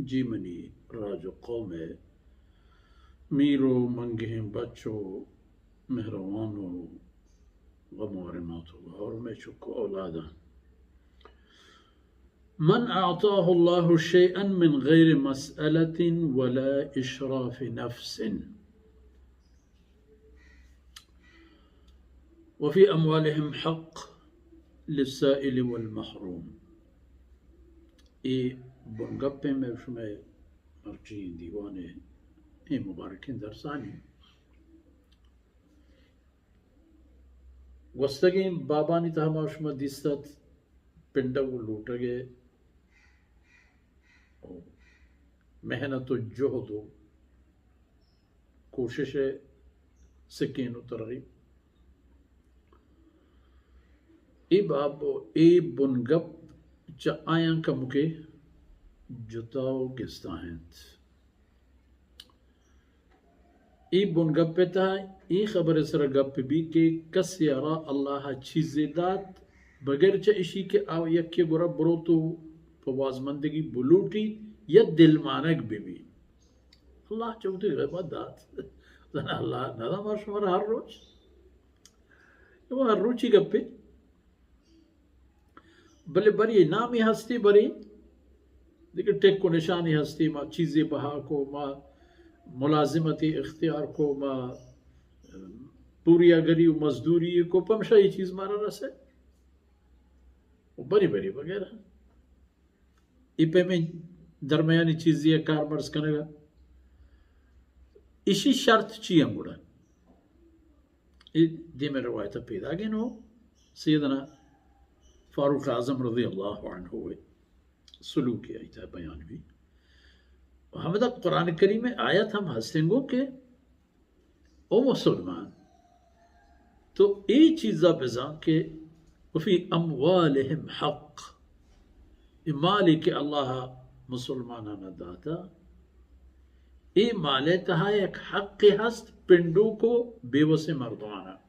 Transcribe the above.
جی منی راج و قوم ءِ میر و منگہیں بچ و مہروان و غم و ارمات و گہار مئے چک و اولاداں۔ من اعطاه الله شيئا من غير مسألة ولا إشراف نفس وفي أموالهم حق للسائل والمحروم۔ اے بنگپیں مئے شمئے مرچی دیوان ءِ اے مبارکیں درسانی گوستگیں بابانی تہا ما شما دیست ات پنڈگ و لوٹگ ءِ و محنت و جہد و کوشش ءِ سکین و ترغیب۔ اے باب و اے بنگپ چہ آیاں کمکے جتا و گستا انت۔ اے بنگپ ءِ تہا اے خبر ءِ سرا گپ بیت کہ کسے ءَ را اللہ ءَ چیزے دات، بغیر چہ اشی کہ آ یکے گورا بروت و پہ وازمندگی بلوٹی یا دلمانگ بہ بی۔ اللہ چہ وتی غیبا دات۔ زانا اللہ ندا ما شمارا ہر روچ؟ اے ہر روچی گپے۔ بلے برے نامی ہستی، برے دگہ ٹک و نشانی ہستی، ما چیزے بہا کو، ما ملازمتی اختیار کو، ما بوریاگری و مزدوری کو، پمشا اے چیز مارا رسے۔ و برے برے وغیرہ۔ اے پیمیں درمیانی چیزے کارمرز کنگا۔ اشی شرط چی ہم گڑا؟ اے دیمے روایت پیداگیں و سیدنا فاروق اعظم رضی اللہ عنہ ءِ سلوک آئی تہا بیان بی۔ و ہمدا قرآن کریم ءِ آیت ہم ہستیں گو کہ او مسلمان، تو اے چیزا بزان کہ وفی اموالہم حق، اے مالے کہ اللہ مسلمانانا داتا، اے مالے تہا یک حقے ہست پنڈوک و بیوسیں مردمانا۔